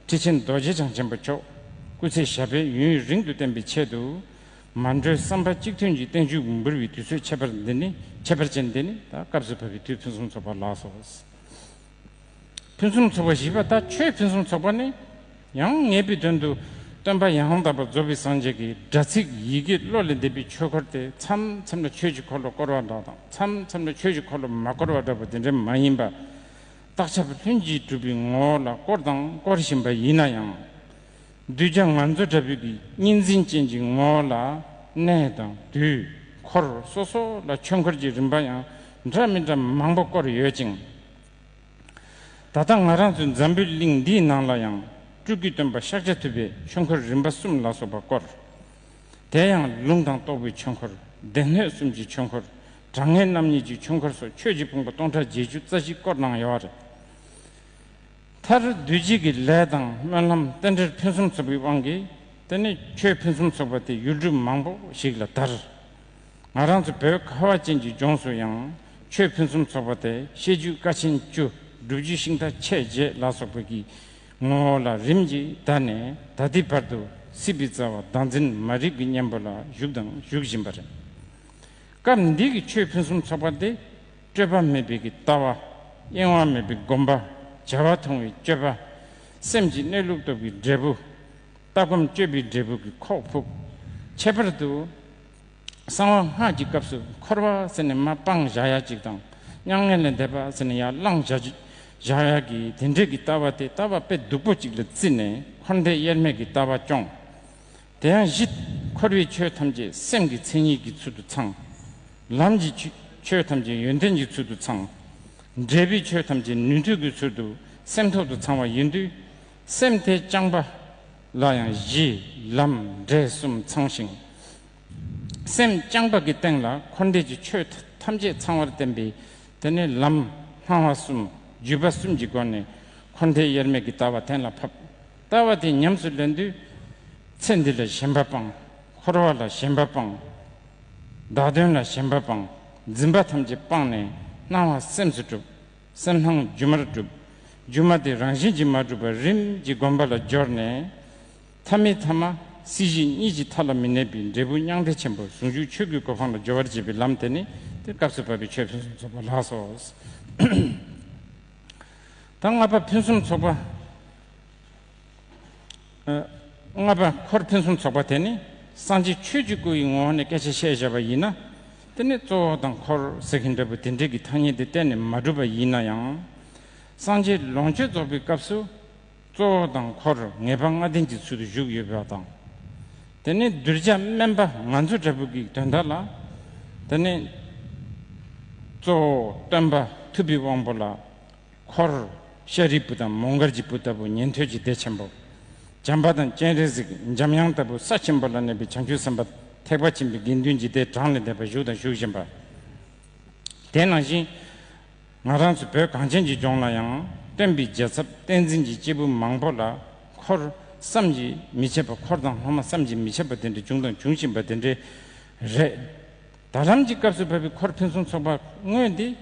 ཁྲི་ཆེན་རྡོ་རྗེ་འཆང་ཆེན་པོ་མཆོག་སྐུ་ཚེ་ཞབས་པད་ཡུན་རིང་དུ་བརྟན་པའི་ཆེད་དུ། མ་གྲོས་བསམ་པ་གཅིག་མཐུན་གྱི་བརྟན་བཞུགས་འབུལ་བའི་དུས་ཚོད་ཁྱད་པར་འདི་ནི། ཁྱད་པར་ཅན་འདི་ནི་ད་སྐབས་སུ་བབས་པའི་དུས་ཕུན་སུམ་ཚོགས་པ་ལགས་སོ། ཕུན་སུམ་ཚོགས་པ་བཞི་པ། ད་ཆོས་ཕུན་སུམ་ཚོགས་པ་ནི། ཡང་ངེས་པའི་དོན་དུ་སྟོན་པ་ཡང་དག་པར་རྫོགས་པའི་སངས་རྒྱས་ཀྱི་སྒྲ་ཚིག་ཡི་གེ་བློ་ལས་འདས་པའི་ཆོས་འཁོར་དེ་མཚམས་མཚམས་ལ་ཆོས་ཀྱི་འཁོར་ལོ་བསྐོར་བ་འདྲ་དང་། མཚམས་མཚམས་ལ་ཆོས་ཀྱི་འཁོར་ལོ་མ་བསྐོར་བ་འདྲ་པོ་དེ་འདྲ་མ་ཡིན་པ། བརྟག་ཁྱབ་ལྷུན་གྱིས་གྲུབ་པའི་ངོ་བོ་ལ་བསྐོར་དང་བསྐོར་བཞིན་པ་ཡིན་ན་ཡང་། གདུལ་བྱ་ང་ཚོ་འདྲ་པོའི་གི་གཉིས་འཛིན་ཅན་གྱི་ངོ་བོ་ལ་གནས་དང་དུས་འཁོར་སོ་སོ་ལ་ཆོས་འཁོར་གྱི་རིམ་པ་ཡང་འདྲ་མི་འདྲ་མང་པོ་བསྐོར་ཡོད་ཅིང་། ད་ལྟ་ང་རང་ཚོའི་འཛམ་བུའི་གླིང་འདིའི་ནང་ལ་ཡང་སྤྲུལ་སྐུའི་སྟོན་པ་ཤཱཀྱ་ཐུབ་པའི་ཆོས་འཁོར་རིམ་པ་གསུམ་ལ་སོགས་པ་བསྐོར། དེ་ཡང་ལུང་དང་རྟོགས་པའི་ཆོས་འཁོར། སྡེ་སྣོད་གསུམ་གྱི་ཆོས་འཁོར། དྲང་ངེས་རྣམ་གཉིས་ཀྱི་ཆོས་འཁོར་སོགས་ཆོས་ཀྱི་ཕུང་པོ་སྟོང་ཕྲག་བརྒྱད་ཅུ་རྩ་བཞི་བསྐོར་གནང་ཡོད་པ་རེད། མཐར་འདུས་བྱས་ཀྱི་ལས་དང་སྨོན་ལམ་རྟེན་འབྲེལ་ཕུན་སུམ་ཚོགས་པའི་དབང་གིས། དེ་ནས་ཆོས་ཕུན་སུམ་ཚོགས་པ་དེ་ཡུལ་གྲུ་མང་པོ་ཞིག་ལ་དར། ང་རང་ཚོ་བོད་ཁ་བ་ཅན་གྱི་ལྗོངས་སུ་ཡང་ཆོས་ཕུན་སུམ་ཚོགས་པ་དེ་བཤད་རྒྱུད་ཀ་ཆེན་བཅུ། སྒྲུབ་བརྒྱུད་ཤིང་རྟ་མཆེད་བརྒྱད་ལ་སོགས་པ་གི་ངོ་བོ་ལ་རིམ་གྱིས་དར་ནས། ད་ལྟའི་བར་དུ་སྲིད་པའི་རྩ་བ་བདག་འཛིན་མ་རིག་པའི་གཉེན་པོ་ལ་བཞུགས་དང་བཞུགས་བཞིན་པ་རེད། སྐབས་འདི་གི་ཆོས་ཕུན་སུམ་ཚོགས་པ་དེ། སྤྲོས་པ་མེད་པའི་གི་ལྟ་བ། གཡེང་བ་མེད་པའི་སྒོམ་པ། བྱ་བ་མཐོང་བའི་སྤྱོད་པ། སེམས་ཀྱི་གནས་ལུགས་རྟོགས་པའི་འབྲས་བུ། ལྟ་སྒོམ་སྤྱོད་པའི་འབྲས་བུ་གི་ཁོག་ཕུབ། ཁྱད་པར་དུ་གསང་བ་སྔགས་ཀྱི་སྐབས་སུ་འཁོར་བ་ཟེར་ནས་མར་སྤང་བཞག་ཡ་གཅིག་དང་། མྱ་ངན་ལས་འདས་པ་ཟེར་ནས་ཡར་བླངས་བཞག་བཞག་ཡ་གི་དེ་འདྲའི་གི་ལྟ་བ་དེ་ལྟ་བ་དཔེ་སྡུག་པོ་གཅིག་ལ་བརྩིས་ནས་འཁོར་འདས་དབྱེར་མེད་ཀྱི་ལྟ་བ་སྐྱོང་། དེ་ཡང་གཞི་འཁོར་བའི་ཆོས་ཐམས་ཅད་སེམས་ཀྱི་མཚན་ཉིད་ཀྱི་ཚུལ་དུ་ཚང་། ལམ་གྱི་ཆོས་ཆོས་ཐམས་ཅད་ཡོན་ཏན་གྱི་ཚུལ་དུ་ཚང་། འབྲས་བུའི་ཆོས་ཐམས་ཅད་ནུས་མཐུ་གི་ཚུལ་དུ་སེམས་ཐོག་ཏུ་ཚང་བ་ཡིན་དུས། སེམས་དེ་རྐྱང་པ་ལ་ཡང་གཞི་ལམ་འབྲས་གསུམ་ཚང་ཞིང་། སེམས་རྐྱང་པ་གི་སྟེང་ལ་འཁོར་འདས་ཀྱི་ཆོས་ཐམས་ཅད་ཚང་བར་བསྟན་པའི། དེ་ནས་ལམ་སྣང་བ་གསུམ་བརྒྱུད་པ་གསུམ་གྱི་སྒོ་ནས་འཁོར་འདས་དབྱེར་མེད་ཀྱི་ལྟ་བ་གཏན་ལ་ཕབ། ལྟ་བ་དེ་ཉམས་སུ་ལེན་དུས། ཚེ་འདི་ལ་ཞེན་པ་སྤང་། འཁོར་བ་ལ་ཞེན་པ་སྤང་། བདག་དོན་ལ་ཞེན་པ་སྤང་། འཛིན་པ་ཐམས་ཅད་སྤངས་ནས་སྣང་བ་སེམས་སུ་གྲུབ། སེམས་སྣང་སྒྱུ་མར་གྲུབ། སྒྱུ་མ་དེ་རང་བཞིན་གྱིས་མ་གྲུབ་པར་རིམ་གྱིས་སྒོམ་པ་ལ་སྦྱོར་ནས། ཐ་མའི་ཐ་མ་སྲིད་ཞི་གཉིས་ཀྱི་མཐའ་ལ་མི་གནས་པའི་འབྲས་བུ་མྱང་འདས་ཆེན་པོ་ཟུང་འཇུག་ཆོས་ཀྱི་གོ་འཕང་ལ་སྦྱོར་བར་བྱེད་པའི་ལམ་དེ་ནི། དེ་སྐབས་སུ་བབས་པའི་ཆོས་ཕུན་སུམ་ཚོགས་པ་ལགས་སོ། ད་ལྔ་པ་ཕུན་སུམ་ཚོགས་པ། ཨ། ལྔ་པ་འཁོར་ཕུན་སུམ་ཚོགས་པ་དེ་ནི་སངས་རྒྱས་ཆོས་ཀྱི་སྐུ་ཡི་ངོ་བོ་ནས་སྐད་ཆ་བཤད་བཞག་པ་ཡིན་ན། དེ་ནི་གཙོ་བོ་དང་འཁོར་ཟེར་མཁན་འདྲ་པོ་དེ་འདྲས་ཀྱི་ཐ་སྙད་དེ་གཏན་ནས་མ་གྲུབ་པ་ཡིན་ན་ཡང་། སངས་རྒྱས་ལོངས་སྤྱོད་རྫོགས་པའི་སྐབས་སུ་གཙོ་བོ་དང་འཁོར་ངེས་པ་ལྔ་ལྡན་གྱི་ཚུལ་དུ་བཞུགས་ཡོད་པ་དང་། དེ་ནི་གདུལ་བྱ་དམན་པ་ང་ཚོ་འདྲ་པོ་གི་དོན་དག་ལ། དེ་ནི་གཙོ་བོ་སྟོན་པ་ཐུབ་པའི་དབང་པོ་ལ། འཁོར། ཤཱ་རིའི་བུ་དང་མོའུ་འགལ་གྱི་བུ་ལྟ་བུ་ཉན་ཐོས་ཀྱི་སྡེ་ཆེན་པོ། བྱམས་པ་དང་སྤྱན་རས་གཟིགས་འཇམ་དབྱངས་ལྟ་བུ་ས་ཆེན་པོ་ལ་གནས་པའི་བྱང་ཆུབ་སེམས་དཔའ་ཐེག་པ་ཆེན་པོའི་དགེ་འདུན་གྱི་སྡེ་གྲངས་ལས་འདས་པ་བཞུགས་དང་བཞུགས་བཞིན་པ། དེ་ནང་བཞིན། ང་རང་ཚོ་བོད་གངས་ཅན་གྱི་ལྗོངས་ལ་ཡང་སྟོན་པའི་རྒྱལ་ཚབ་བསྟན་འཛིན་གྱི་སྐྱེས་བུ་མང་པོ་ལ་འཁོར་བསམ་གྱིས་མི་ཁྱབ་པ། འཁོར་དང་སློབ་མ་བསམ་གྱིས་མི་ཁྱབ་པ་དེ་འདྲ་བྱུང་དང་འབྱུང་བཞིན་པ་དེ་འདྲ་རེད། ད་ལམ་གྱི་སྐབས་སུ་བབས་པའི་འཁོར་ཕུན་སུམ་ཚོགས་པ་དངོས་འདི།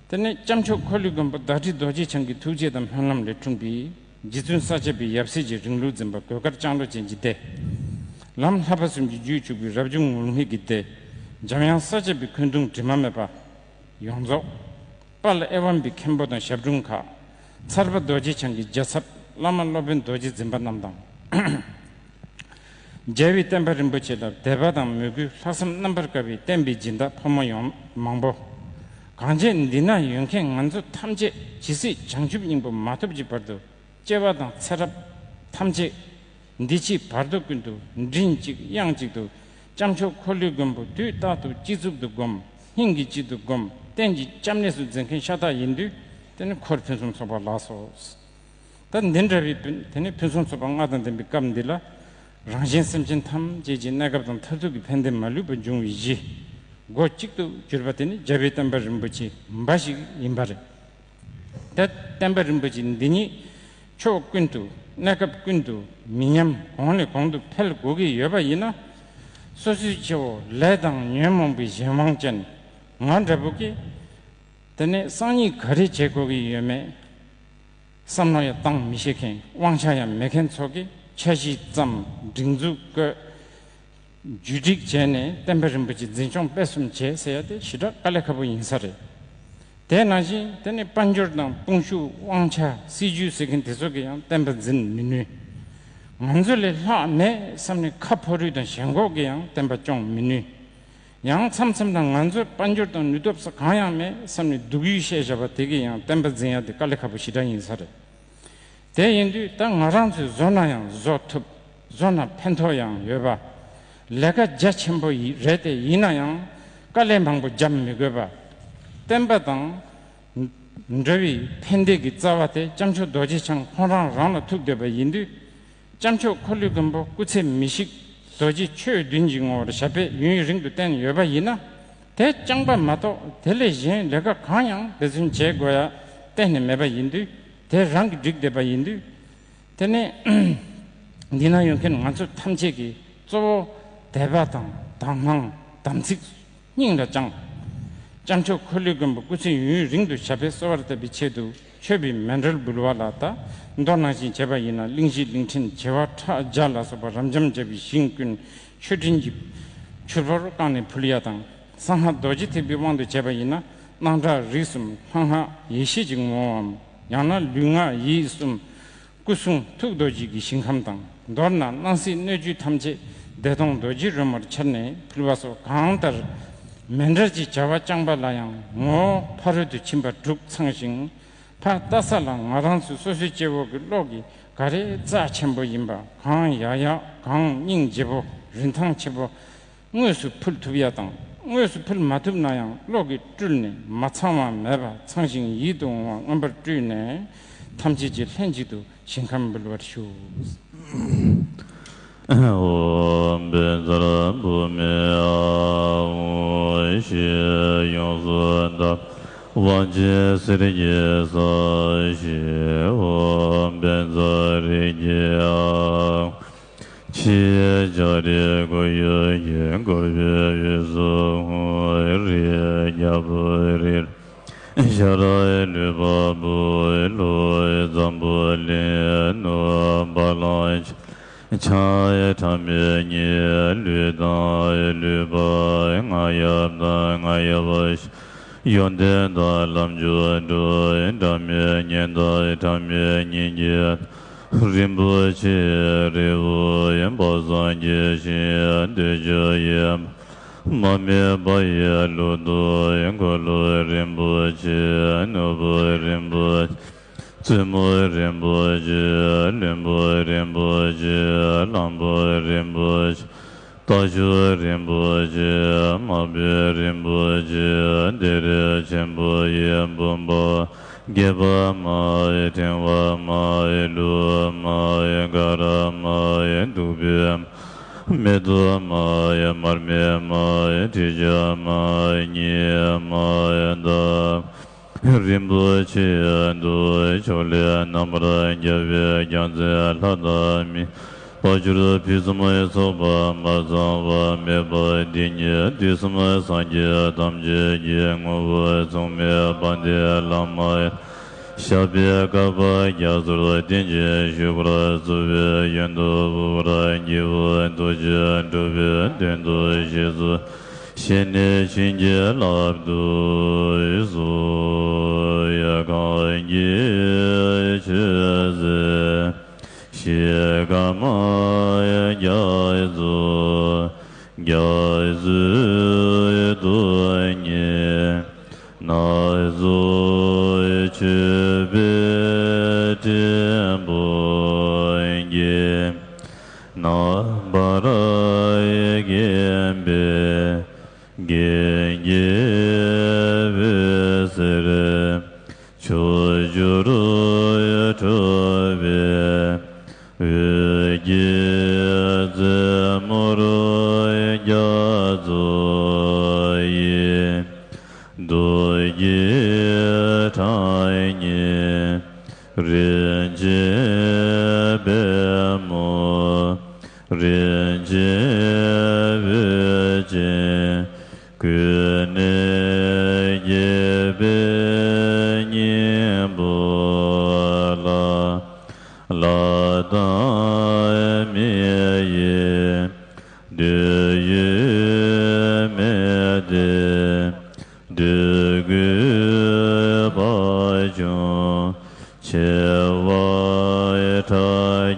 དེ་ནས་སྐྱབས་མཆོག་འཁོར་ལོའི་མགོན་པོ་བདག་ཁྲི་རྡོ་རྗེ་འཆང་གི་ཐུགས་རྗེ་དང་སྨོན་ལམ་ལས་འཁྲུངས་པའི་རྗེ་བཙུན་ས་སྐྱ་པའི་ཡབ་སྲས་ཀྱི་རིང་ལུགས་འཛིན་པ་གོས་དཀར་ལྕང་ལོ་ཅན་གྱི་སྡེ། ལམ་བསླབ་པ་གསུམ་གྱི་རྒྱུད་ཕྱུག་པའི་རབ་བྱུང་ངུར་སྨྲིག་གི་སྡེ། འཇམ་དབྱངས་ས་སྐྱ་པའི་འཁོན་གདུང་དྲི་མ་མེད་པ་ཡོངས་རྫོགས། དཔལ་ཨེ་ཝཾ་པའི་མཁན་པོ་དང་ཞབས་དྲུང་ཁག། ཚར་པ་རྡོ་རྗེ་འཆང་གི་རྒྱལ་ཚབ་བླ་མ་སློབ་དཔོན་རྡོ་རྗེ་འཛིན་པ་རྣམས་དང་། རྒྱལ་བའི་བསྟན་པ་རིན་པོ་ཆེ་ལ་དད་པ་དང་མོས་གུས་ལྷག་བསམ་རྣམ་པར་དཀར་བའི་བསྟན་པའི་སྦྱིན་བདག་ཕོ་མོ་ཡོངས་མང་པོ། གང་བྱས་འདི་ན་ཡོད་མཁན་ང་ཚོ་ཐམས་ཅད་ཇི་སྲིད་བྱང་ཆུབ་སྙིང་པོ་མ་ཐོབ་ཀྱི་བར་དུ། སྐྱེ་བ་དང་ཚེ་རབས་ཐམས་ཅད་འདི་ཕྱིའི་བར་དོ་ཀུན་ཏུ་མགྲིན་གཅིག་དབྱངས་གཅིག་ཏུ་སྐྱབས་མཆོག་འཁོར་ལོའི་མགོན་པོ་དུས་རྟག་ཏུ་སྤྱི་གཙུག་ཏུ་བསྒོམ། སྙིང་གི་དཀྱིལ་དུ་བསྒོམ། རྟེན་གྱི་སྐྱབས་གནས་སུ་འཛིན་མཁན་ཤ་སྟག་ཡིན་དུས། དེ་ནི་འཁོར་ཕུན་སུམ་ཚོགས་པ་ལགས་སོ། ད་འདི་འདྲ་བའི་དེ་ནི་ཕུན་སུམ་ཚོགས་པ་ལྔ་དང་ལྡན་པའི་སྐབས་འདི་ལ། རང་གཞན་སེམས་ཅན་ཐམས་ཅད་ཀྱི་གནས་སྐབས་དང་མཐར་ཐུག་གི་ཕན་བདེ་མ་ལུས་པ་འབྱུང་བའི་གཞི། སྒོ་གཅིག་ཏུ་གྱུར་པ་དེ་ནི་རྒྱལ་བའི་བསྟན་པ་རིན་པོ་ཆེ་འབའ་ཞིག་ཡིན་པ་རེད། ད་བསྟན་པ་རིན་པོ་ཆེ་འདི་ཉིད་ཕྱོགས་ཀུན་ཏུ་གནས་སྐབས་ཀུན་ཏུ་མི་ཉམས་གོང་ནས་གོང་དུ་འཕེལ་དགོས་ཀྱི་ཡོད་པ་ཡིན་ན། སོ་སོའི་སྐྱེ་བོ་ལས་དང་ཉོན་མོངས་པའི་གཞན་དབང་ཅན་ང་འདྲ་པོ་གིས། དེ་ནས་སང་ཉིན་ག་རེ་བྱེད་དགོས་ཀྱི་ཡོད་མེད་བསམ་བློ་ཡང་བཏང་མི་ཤེས་མཁན། དབང་ཆ་ཡང་མེད་མཁན་ཚོ་གིས་འཆར་གཞི་བརྩམས། སྒྲིག་འཛུགས་བཀོད། བརྒྱུད་སྒྲིག་བྱས་ནས་བསྟན་པ་རིན་པོ་ཆེ་འཛིན་སྐྱོང་སྤེལ་གསུམ་བྱེད་ཟེར་ཡ་དེ་ཞེ་དྲག་དཀའ་ལས་ཁག་པོ་ཡིན་ས་རེད། དེ་ནང་བཞིན་དེ་ནི་དཔལ་འབྱོར་དང་དཔུང་ཤུགས་དབང་ཆ་སྲིད་ཇུས་ཟེར་མཁན་དེ་ཚོ་གིས་ཡང་བསྟན་པ་འཛིན་མི་ནུས། ང་ཚོ་ལས་ལྷག་མེད་བསམ་ནས་ཁ་ཕོ་རུས་དང་ཞེན་ཁོག་གིས་ཡང་བསྟན་པ་སྐྱོང་མི་ནུས། ཡང་མཚམས་མཚམས་དང་ང་ཚོར་དཔལ་འབྱོར་དང་ནུས་སྟོབས་ས་གང་ཡང་མེད་བསམ་ནས་སྡུག་ཡུས་བཤད་བཞག་པ་དེ་གིས་ཡང་བསྟན་པ་འཛིན་ཡ་དེ་དཀའ་ལས་ཁག་པོ་ཞེ་དྲག་ཡིན་ས་རེད། དེ་ཡིན་དུས་ད་ང་རང་ཚོས་བཟོ་ན་ཡང་བཟོ་ཐུབ། བཟོ་ན་ཕན་ཐོགས་ཡང་ཡོད་པ། ལས་ཀ་རྒྱ་ཆེན་པོ་ཡི་རེད་དེ། ཡིན་ན་ཡང་དཀའ་ལས་མང་པོ་རྒྱབ་མི་དགོས་པ། བསྟན་པ་དང་འབྲེལ་བའི་ཕན་བདེ་གི་རྩ་བ་དེ་སྐྱབས་མཆོག་རྡོ་རྗེ་འཆང་ཁོང་རང་རང་ལ་ཐུག་བསྡད་པ་ཡིན་དུས། སྐྱབས་མཆོག་འཁོར་ལོའི་མགོན་པོ་སྐུ་ཚེ་མི་ཤིགས་རྡོ་རྗེ་ཆོས་བདུན་གྱི་ངོ་བོར་ཞབས་པད་ཡུན་རིང་དུ་བརྟན་ཡོད་པ་ཡིན་ན། དེ་རྐྱང་པ་མ་གཏོགས་དེ་ལས་གཞན་ལས་ཀ་གང་ཡང་འབད་བརྩོན་བྱེད་དགོས་ཡ་གཏན་ནས་མེད་པ་ཡིན་དུས། དེ་རང་གིས་འགྲིག་བསྡད་པ་ཡིན་དུས། དེ་ནས་འདི་ན་ཡོད་མཁན་ང་ཚོ་ཐམས་ཅད་ཀྱིས་གཙོ་བོ་དད་པ་དང་དག་སྣང་དམ་ཚིག་སྙིང་ལ་བཅངས། སྐྱབས་མཆོག་འཁོར་ལོའི་མགོན་པོ་སྐུ་ཚེ་ཡུན་རིང་དུ་ཞབས་པད་གསོ་བར་བྱེད་པའི་ཆེད་དུ་མཆོད་པའི་མཎྜལ་འབུལ་བ་ལ་ད་མདོ་ནང་བཞིན་བྱས་པ་ཡིན་ན། གླིང་བཞི་གླིང་ཕྲན་བྱེ་བ་ཕྲག་བརྒྱ་ལ་སོགས་པ་རབ་འབྱམས་བྱས་པའི་ཞིང་ཀུན་མཆོད་སྤྲིན་གྱི་ཆུ་ཕོར་བཀང་ནས་ཕུལ་ཡ་དང་། གསང་སྔགས་རྡོ་རྗེ་ཐེག་པའི་དབང་དུ་བྱས་པ་ཡིན་ན། སྣང་གྲགས་རིག་གསུམ་ལྷ་སྔགས་ཡེ་ཤེས་ཀྱི་ངོ་བོའམ། ཡང་ན་ལུས་ངག་ཡིད་གསུམ་སྐུ་གསུང་ཐུགས་རྡོ་རྗེ་གི་ཞིང་ཁམས་དང་། མདོར་ན་སྣང་སྲིད་སྣོད་བཅུད་ཐམས་ཅད་བདེ་སྟོང་རྡོ་རྗེ་རོལ་མོར་འཆར་ནས་ཕུལ་བ་སོགས། གང་ལྟར་མཎྜལ་གྱི་བྱ་བ་བསྐྱངས་པ་ལ་ཡང་ངོ་བོ་ཕ་རོལ་ཏུ་ཕྱིན་པ་དྲུག་ཚང་ཞིང་། ཕར་ལྟ་ས་ལ་ང་རང་ཚོ་སོ་སོའི་སྐྱེ་བོ་གི་བློ་གི་ག་རེ་རྩ་ཆེན་པོ་ཡིན་པ། གང་ཡག་ཡག་གང་སྙིང་རྗེ་པོ་རིན་ཐང་ཆེ་པོ། དངོས་སུ་ཕུལ་ཐུབ་ཡ་དང་། དངོས་སུ་ཕུལ་མ་ཐུབ་ན་ཡང་བློ་གིས་སྤྲུལ་ནས་མ་ཚང་བ་མེད་པ་ཚང་ཞིང་ཡིད་དུ་འོང་བ་མངོན་པར་སྤྲུལ་ནས། ཐམས་ཅད་ཀྱིས་ལྷན་ཅིག་ཏུ་ཞིང་ཁམས་འབུལ་བར་ཞུ། ཨོཾ་བཛྲ་བྷཱུ་མི་ཨཱཿཧཱུྃ་ཞེས་ཡོངས་སུ་དག་པ་ཅན་གསེར་གྱི་ས་གཞི། ཨོཾ་བཛྲ་རིགས་ཀྱི་ཨཱཿཧཱུྃ། ཕྱི་ལྕགས་རི་སྐུ་ཡི་གི་བསྐོར་བའི་དབུས་སུ་རིགས་བརྒྱ་པོ་རིགས། ཤ་ར་ལུས་པ་པོ་ལུས་འཛམ་བུ་གླིང་ནུབ་བ་ལང་ཆ་ཆང་ཡི་ཁྲ་མོའི་གཉིས། ལུས་དང་ལུས་པ་རྔ་ཡབ་དང་རྔ་ཡབ་ཤ། ཡོན་ཏན་དང་ལམ་བཅུ་དྲུག་སྒྲ་མི་སྙན་དང་སྒྲ་མི་སྙན་གྱི། རིན་པོ་ཆེའི་རི་བོ་ཡིན་པ་སངས་རྒྱས་ཞིང་འདོད་ཆགས་ཡིན། མ་དམིགས་པ་ཡི་ལུགས་ལྡོག་འཁོར་ལོ་རིན་པོ་ཆེ། ནོར་བུ་རིན་པོ་ཆེ། བཙུན་མོ་རིན་པོ་ཆེ། བློན་པོ་རིན་པོ་ཆེ། གླང་པོ་རིན་པོ་ཆེ། རྟ་མཆོག་རིན་པོ་ཆེ། དམག་དཔོན་རིན་པོ་ཆེ། གདན་རིགས་ཆེན་པོ་ཡི་འབུམ་པ། སྒེག་པ་མ་ཡི་ཕྲེང་བ་མ་ཡི་གླུ་མ་ཡི་ག་ར་མ་ཡི་བདུག་སྤོས་མ་མེ་ཏོག་མ་ཡི་མར་མེ་མ་ཡི་དྲི་ཆབ་མ་ཡི་ཉི་མ་ཡི་འདབ། རིན་པོ་ཆེ་འདུ་ཕྱོགས་ལས་རྣམ་པར་རྒྱལ་བའི་རྒྱལ་མཚན་ལྷ་དང་མི། དཔལ་འབྱོར་ཕུན་སུམ་ཚོགས་པ་མ་ཚང་བ་མེད་པ་འདི་ཉིད་དུས་གསུམ་སངས་རྒྱས་ཐམས་ཅད་ཀྱི་ངོ་བོ་མཚུངས་མེད་པ་འདི་བླ་མ་ཡི་ཞབས་པད་བསྐལ་པ་རྒྱ་མཚོར་བརྟན་ཅིང་བཞུགས་པར་གསོལ་བའི་ཡོན་དུ་འབུལ་བར་བགྱིའོ། ཐུགས་རྗེས་འགྲོ་བའི་དོན་དུ་ཞེས་སུ་བཞེས་ནས་བྱིན་གྱིས་བརླབ་ཏུ་གསོལ། ཡ་གང་གི་ཆོས་ཟེར། ཤེས་དཀའ་མ་རྒྱ་མཚོ་རྒྱ་མཚོའི་སྟོང་ཉིད་སྣ་ཚོགས་མཆོད་པའི་ཕྲེང་བ་གིས། རྣམ་པར་བརྒྱན་པའི་གན་རྐྱལ་འོད་ཟེར། ཕྱོགས་བཅུར་འཕྲོ་བའི་འོད་ཀྱི་རྩེ་མོར་རྒྱ་མཚོ་ཡི། རྡོ་རྗེ་གྲགས་སྙན་རིན་ཆེན་པདྨོ། རིན་ཆེན་འོད་ཅན་ཀུན་ནས་རྒྱས་པའི་སྙིང་པོ་ལ། ལྷ་དང་མི་ཡི་འདོད་ཡོན་མེད་དེ། འདོད་དགུའི་དཔལ་འབྱོར་ཆེ་བ་ཕྲ་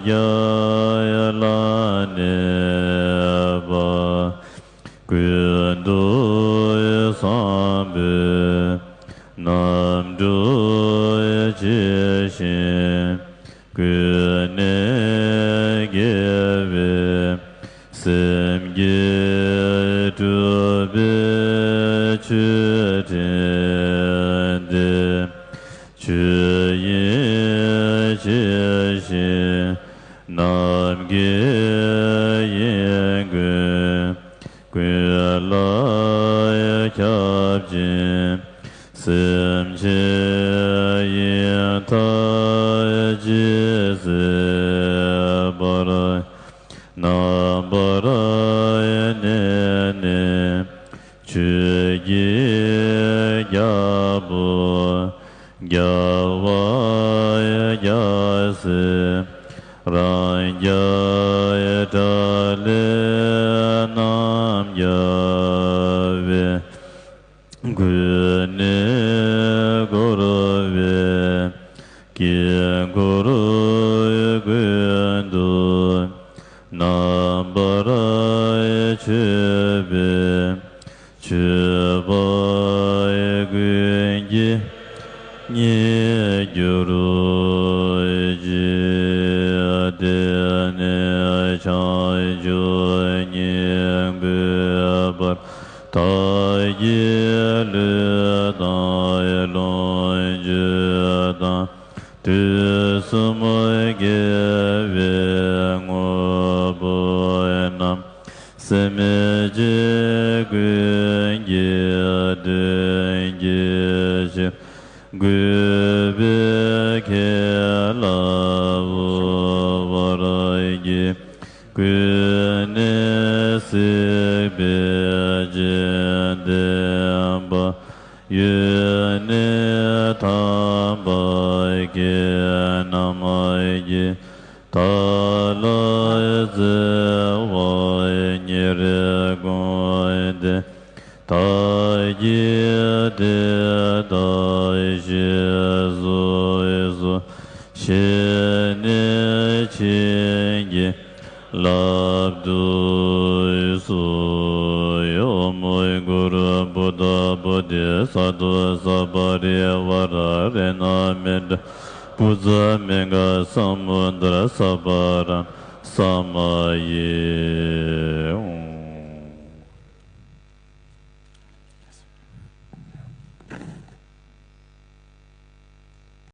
རྒྱས་ལ་གནས་པ། ཀུན་ཏུ་བཟང་པོའི་རྣམ་གྲོལ་ཇི་བཞིན། ཀུན་ནས་རྒྱལ་བའི་སེམས་ཀྱིས་སྤྲུལ་པའི་མཆོད་སྤྲིན་ཏེ། ཆོས་དབྱིངས་ཇི་བཞིན་ནམ་མཁའི་དབྱིངས་ཀུན། ཀུན་ལ་ཁྱབ་ཅིང་སེམས་ཅན་ཡི་མཐའ་ཇི་སྲིད་པར། རྣམ་པར་གནས་ནས་ཆོས་ཀྱི་རྒྱལ་པོ་རྒྱལ་བ་རྒྱལ་སྲས་རང་རྒྱལ་དགྲ་ལས་རྣམ་རྒྱལ་བའི། ཀུན་ནས་བསྐོར་བའི་དཀྱིལ་འཁོར་ཀུན་ཏུ་རྣམ་པར་མཆོད་པའི་མཆོད་པ་ཀུན་གྱི་རྙེད་གྱུར་ཅིག་དེ་ནས་བྱང་ཆུབ་སྙིང་པོའི་བར་དག་གི་ལུས་དང་ལོངས་སྤྱོད་དང་དུས་གསུམ་དགེ་བའི་དངོས་པོ་རྣམས། སེམས་ཅན་ཀུན་གྱི་དོན་གྱི་ཕྱིར་གུས་པས་ཁས་བླངས་པར་བགྱི། ཀུན་ནས་གཟིགས་པས་སྤྱན་འདྲེན་པ། ཡོན་གནས་དམ་པ་ཁྱེད་རྣམས་ཀྱིས། བདག་ལ་བརྩེ་བ་ཉེར་བསྒོམས་ཏེ། བདག་གིས་དེ་ལྟར་ཞེས་སུ་བྱས་ནས་བྱིན་གྱིས་བརླབ་ཏུ་གསོལ། ཨོཾ་གུ་རུ་བུདྡྷ་བོ་དྷི་སཏྭ་སརྦ་རི་ཝཱ་ར་ཧྲཱིཿ་ནཱ་མི་ཏྲ་བྷུ་ཛ་མི་ག་ས་མུ་དྲ་སརྦ་རཱ་ས་མ་ཡེ།